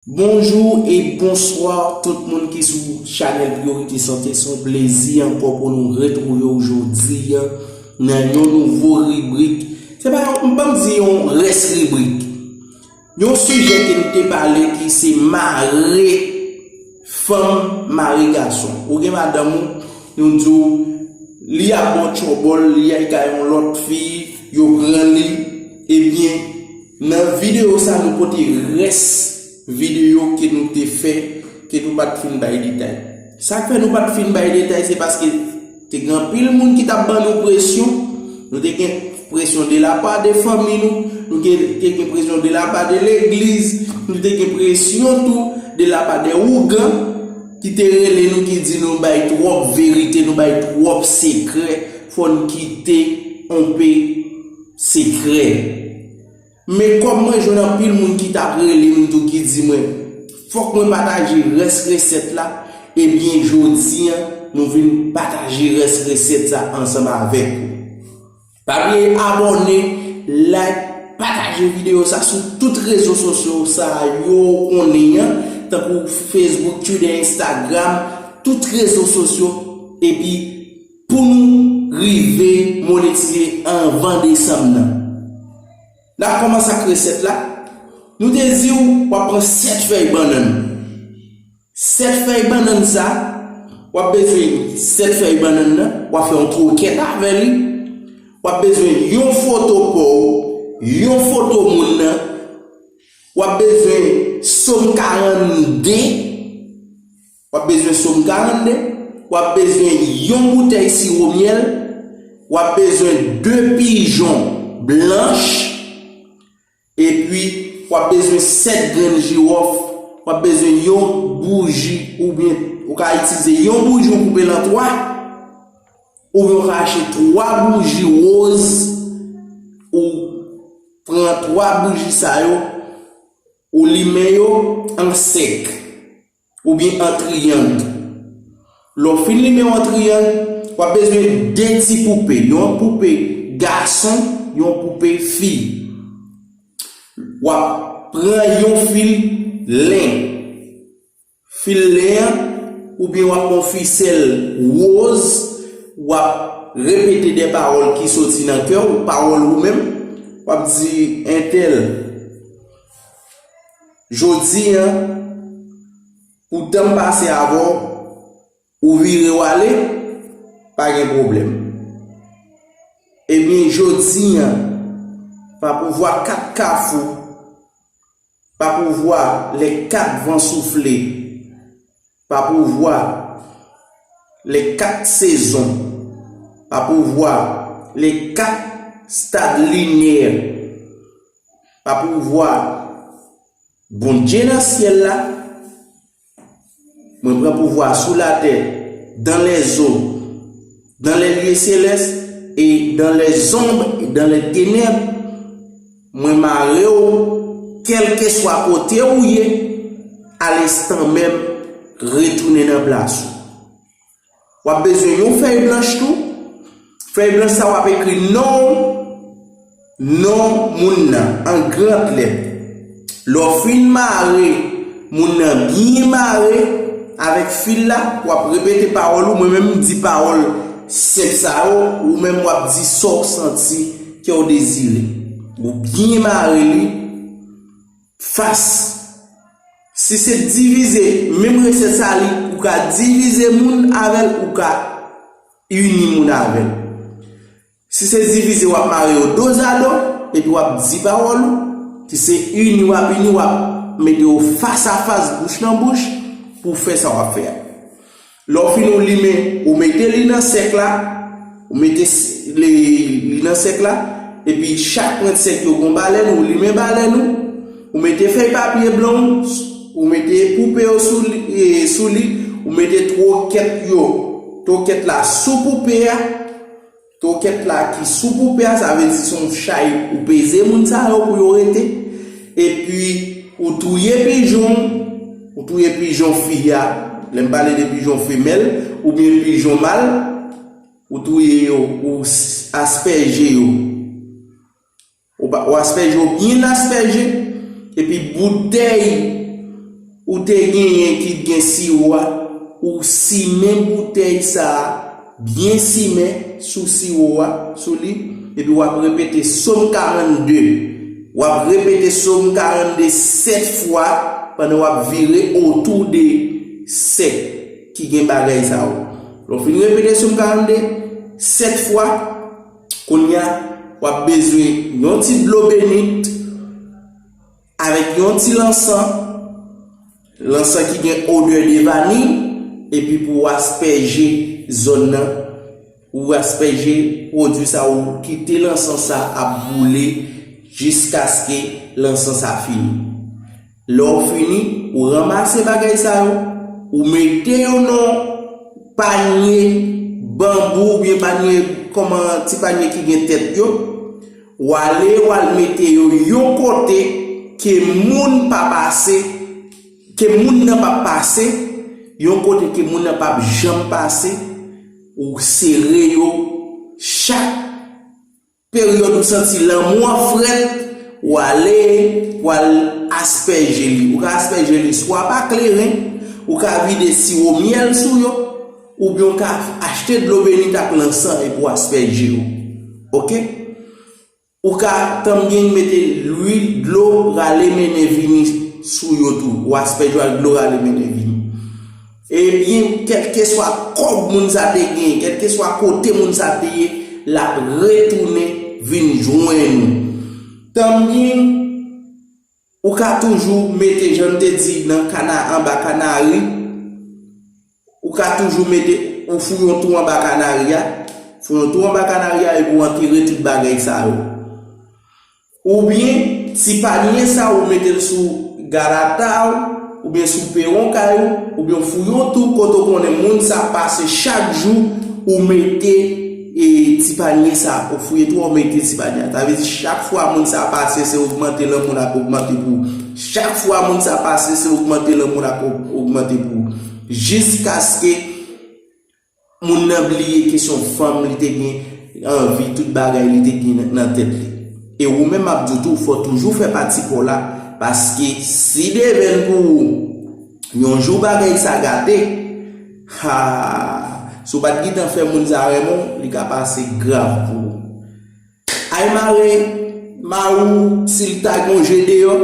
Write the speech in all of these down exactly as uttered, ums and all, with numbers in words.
Bonjou e bonswa tout moun ki sou chanèl Priorité Santé. Se yon plezi ankò pou nou retwouve w jodi a nan yon nouvo ribrik. Se pa yon, m pa di yon rès ribrik. Yon sijè ke nou te pale ki se mare fanm, mare gason. Ou gen madanm ou, nou di w, li ap ba w tchòbòl, li al kay yon lòt fi, yo pran li. Ebyen, nan videyo sa, nou pote rès videyo ke nou te fè, ke nou pa t fin bay detay. Sa k fè nou pa t fin bay detay, se paske te gen anpil moun ki t ap ban nou presyon. Nou te gen presyon de la pa de fanmi nou, nou gen, te gen presyon de la pa de legliz, nou te gen presyon tou de la pa de ougan ki te rele nou, ki di nou bay twòp verite, nou bay twòp sekrè, fò n kite on pe sekrè. Men kòm mwen jwenn anpil moun ki t ap rele m tou, ki di mwen, fòk mwen pataje rès resèt la, ebyen, jodi a, nou vin pataje rès resèt sa ansanm avèk ou. Pa bliye abòne, like, pataje videyo sa sou tout rezo sosyo sa yo ou konnen an, tankou Facebook, Twitter, Instagram, tout rezo sosyo, epi pou nou rive monetize anvan desanm nan. N ap kòmanse ak resèt la. Nou te di w, w ap pran sèt fèy bannann. Sèt fèy bannann sa, w ap bezwen sèt fèy bannann nan, w ap fè yon twokèt avè li. W ap bezwen yon foto pa w, yon foto moun nan. W ap bezwen sòm karannde. W ap bezwen sòm karannde. W ap bezwen yon boutèy siwo myèl. W ap bezwen de pijon blanch. Epi, w ap bezwen sèt grenn jiwòf. W ap bezwen yon bouji, oubyen ou ka itilize yon bouji ou koupe l an twa. Oubyen ou ka achte twa bouji woz, ou pran twa bouji sa yo, ou limen yo an sèk oubyen an triyang. Lè w fin limen yo an triyang, w ap bezwen de ti poupe, yon poupe gason, yon poupe fi. W ap pran yon fil len. Fil len an, oubyen w ap pran yon fisèl woz, w ap repete de pawòl ki soti nan kè w, pawòl ou menm, w ap di, entèl, jodi a, pou tan m pase avè w, ou vire w ale, pa gen pwoblèm. Ebyen, jodi a, pa pouvwa kat kafou, pa pouvwa lè kat van soufle, pa pouvwa lè kat sezon, pa pouvwa lè kat stad linè, pa pouvwa Bondye nan syèl la, mwen pran pouvwa sou latè, dans les eaux, dans les lieux célestes, et dans les ombres, et dans les ténèbres, mwen mare w, kèlkeswa kote ou ye, alenstan menm, retounen nan plas ou. W ap bezwen yon fèy blanch tou. Fèy blanch sa w ap ekri non w, non moun nan, an gran lèt. Lè w fin mare moun nan byen mare avèk fil la, w ap repete pawòl ou, mwen menm m di pawòl senp sa yo, ou menm w ap di sa w santi kè w dezire. Ou byen mare li, fas. Si se divize, menm resèt sa li, ou ka divize moun avè l, ou ka ini moun avè l. Si se divize, w ap mare yo dozado, epi w ap di pawòl ou. Si se ini w ap ini, w ap mete yo fas a fas, bouch nan bouch, pou w fè sa w ap fè a. Lè w fin ou limen, ou mete li nan sèk la, ou mete s- li, li nan sèk la, epi chak pwent sèk yo gon balèn, ou limen balèn ou, ou mete fèy papye blan ou, ou mete poupe yo sou li, e, sou li, ou mete twokèt yo, twokèt la sou poupe a, twokèt la ki sou poupe a, sa vle di se yon chay ou peze moun sa yo pou yo rete. Epi ou touye pijon, ou touye pijon fi a, lè m pale de pijon femèl, oubyen pijon mal, ou touye yo, ou s- aspèje yo. Ou pa- ou aspèje yo byen aspèje, epi boutèy ou te genyen ki gen siwo a, ou simen boutèy sa a, byen simen sou siwo a, sou li, epi w ap repete Sòm karannde. W ap repete Sòm karannde sèt fwa pandan w ap vire otou de sèk ki gen bagay sa yo. Lè w fin repete Sòm karannde sèt fwa, kounye a, w ap bezwen yon ti dlo benit avèk yon ti lansan, lansan ki gen odè de vaniy, epi pou w aspèje zòn nan, ou aspèje pwodui sa, ou kite lansan sa ap boule jiskaske lansan sa fini. Lè w fini, ou ranmase bagay sa yo, ou mete yo nan panye banbou oubyen panye, kòman, ti panye ki gen tèt yo, w ale, w al mete yo yon kote ke moun pa pase, ke moun nan p ap pase, yon kote ke moun nan p ap janm pase, ou sere yo chak peryòd ou santi lanmou an frèt, ou ale, ou al aspèje li. Ou ka aspèje li swa pa kleren, ou ka vide siwo myèl sou yo, oubyen ou ka achte dlo benit ak lansan epi w aspèje yo. Oke? Ou ka tanbyen mete lwil, dlo rale mennen vini sou yo tou. Ou aspèje yo ak dlo rale mennen vini. Ebyen, kèlkeswa kòb moun sa te genyen, kèlkeswa kote moun sa te ye, l ap retounen vin jwenn ou. Tanbyen, ou ka toujou mete, jan m te di, nan kana, anba kanari, ou ka toujou mete, ou fouye yon twou anba kanari a, fouye yon twou anba kanari a epi w antere tout bagay sa yo. Oubyen, ti panye sa ou mete l sou galata w, oubyen sou pewon kay ou, oubyen w fouye yon twou kote w konnen moun sa pase chak jou, ou mete, e, ti panye sa, ou fouye twou, ou mete ti panye a. Sa vle di chak fwa moun sa pase, se ogmante lanmou l ap ogmante pou ou. Chak fwa moun sa pase, se ogmante lanmou l ap og-, ogmante pou ou. Jiskaske moun nan bliye kesyon fanm li te gen anvi, tout bagay li te gen nan, nan tèt li. E ou menm, m ap di w tou, fò w toujou fè pati pa w la, paske si devèn pou ou, yon jou bagay sa gate, ha, si w pa t gentan fè moun sa renmen w, li ka pase grav pou ou. Ay mare mari w, si l ta gen yon je deyò,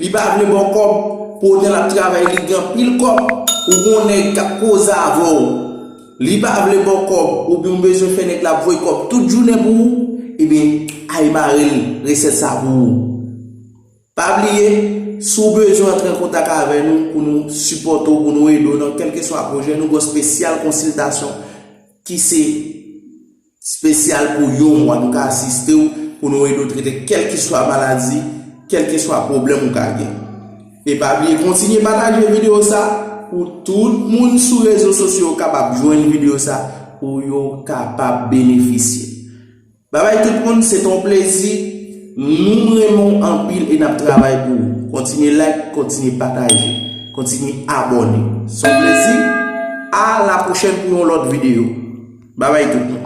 li pa vle ba w kòb, poutan l ap travay, li gen anpil kòb, ou gen yon nèg k ap koze avè w, li pa vle ba w kòb, oubyen w bezwen fè nèg la ap voye kòb tout jounen pou ou, ebyen, ay mare l, resèt sa pou ou. Pa bliye, si w bezwen antre an kontak avè nou pou nou sipòte w, pou nou ede w nan kèlkeswa pwojè, nou gen yon espesyal konsiltasyon ki se espesyal pou yon mwa. Nou ka asiste w pou nou ede w trete kèlkeswa maladi, kèlkeswa pwoblèm ou ka gen. E pa bliye kontinye pataje videyo sa pou tout moun sou rezo sosyo yo kapab jwenn videyo sa pou yo kapab benefisye. Babay tout moun, se te yon plezi. Nou renmen w anpil e n ap travay pou ou. Kontinye like, kontinye pataje, kontinye abòne. Se yon plezi. A la pwochèn pou yon lòt videyo. Babay tout moun.